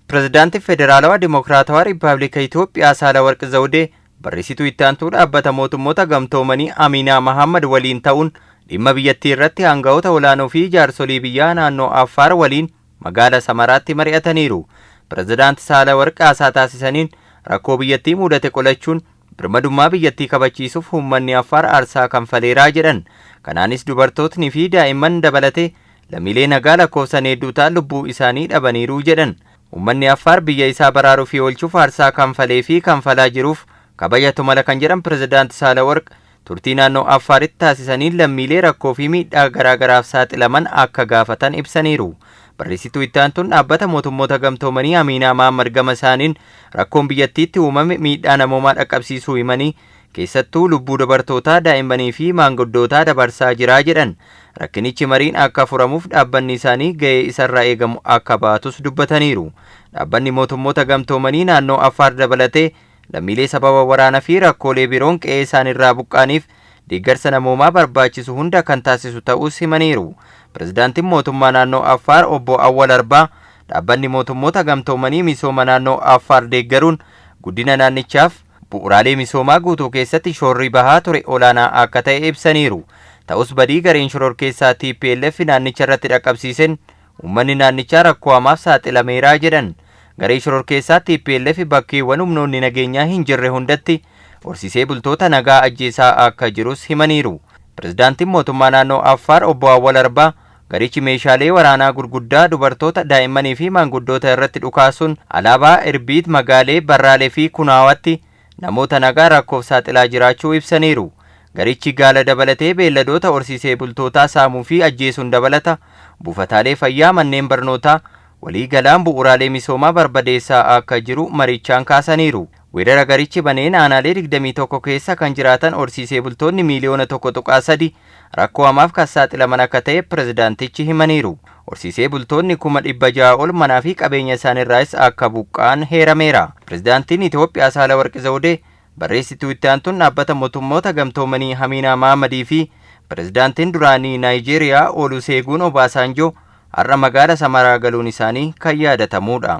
Pirezidaantii Federaalawaa Dimokiraatawaa Riippaabilika Itoophiyaa Saalawarq Zawudee barreessituu itti aantuu dhaabbata mootummoota gamtoomanii Aminaa Mahammad waliin ta'uun dhimma biyyattii irratti aangawoota olaanoo fi jaarsolii biyyaa naannoo Affaar waliin magaala Samaraatti mari'ataniiru. Pirezidaanti Saalawarq haasaa taasisaniin rakkoo biyyattii mudate qolachuun birmadummaa biyyattii kabachiisuuf uummanni Affaar aarsaa kanfaleeraa jedhan. Kanaanis dubartootni fi daa'imman dabalatee lammiilee nagaa lakkoofsan hedduu ta'an lubbuu isaanii dhabaniiru jedhan. Uummanni Affaar biyya isaa baraaruu fi oolchuuf aarsaa kanfalee fi kanfalaa jiruuf kabajatu mala kan jedhan Pirezidaanti Saalawarq turtii naannoo Affaaritti taasisaniin lammiilee rakkoo fi miidhaa garaagaraaf saaxilaman akka gaafatan ibsaniiru. Barreessituu itti aantuun dhaabbata mootummoota gamtoomanii Aminaa Mahammad gama isaaniin rakkoon biyyattiitti uumame miidhaa namoomaa dhaqqabsiisuu himanii keessattuu lubbuu dubartootaa, daa'immanii fi maanguddootaa dabarsaa jiraa jedhan. Rakkinichi mariin akka furamuuf dhaabbanni isaanii ga'ee isarraa eegamu akka baatus dubbataniiru. Dhaabbanni mootummoota gamtoomanii naannoo Affaar dabalatee lammiilee sababa waraanaa fi rakkoolee biroon qe'ee isaanirraa buqqaaniif deeggarsa namoomaa barbaachisu hunda kan taasisu ta'us himaniiru. Pirezidaantiin mootummaa naannoo Affaar obbo Awwal Arbaa dhaabbanni mootummoota gamtoomanii misooma naannoo Affaar deeggaruun guddina naannichaaf bu'uuraalee misoomaa guutuu keessatti shoorri bahaa ture olaanaa akka ta'e ibsaniiru. Ta'us badii gareen shororkeessaa TPLF naannicha irratti dhaqqabsiiseen uummanni naannichaa rakkoo hamaaf saaxilameeraa jedhan. Garee shororkeessaa TPLF bakkeewwan humnoonni nageenyaa hin jirre hundatti horsiisee bultoota nagaa ajjeesaa akka jirus himaniiru. Pirezidaantiin mootummaa naannoo Affaar obbo Awwal Arbaa garichi meeshaalee waraanaa gurguddaa dubartoota daa'immanii fi maanguddoota irratti dhukaasuun alaabaa Irbiit magaalee Barraalee fi Kunaawaatti namoota nagaa rakkoof saaxilaa jiraachuu ibsaniiru. Garichi gaala dabalatee beelladoota horsiisee bultootaa saamuu fi ajjeesuun dabalata buufataalee fayyaa manneen barnootaa walii galaan bu'uuraalee misoomaa barbadeessaa akka jiru marichaan kaasaniiru. Weerara garichi baneen aanaalee 21 keessa kan jiraatan horsiisee bultoonni miiliyoona 1.3 rakkoo hamaaf kan saaxilaman akka ta'e pirezidaantichi himaniiru. Horsiisee bultoonni 600,000 ol manaa fi qabeenya isaaniirraas akka buqqa'an heerameera. Pirezidaantiin Itoophiyaa Saalawarqi Zawudee barreessituu itti aantuun dhaabbata mootummoota gamtoomanii Hamiinaa Mahamadii fi pirezidaantiin duraanii Naayijeeriyaa Oluseeguun Obaasanjoo har'a magaala Samaraa galuun isaanii kan yaadatamudha.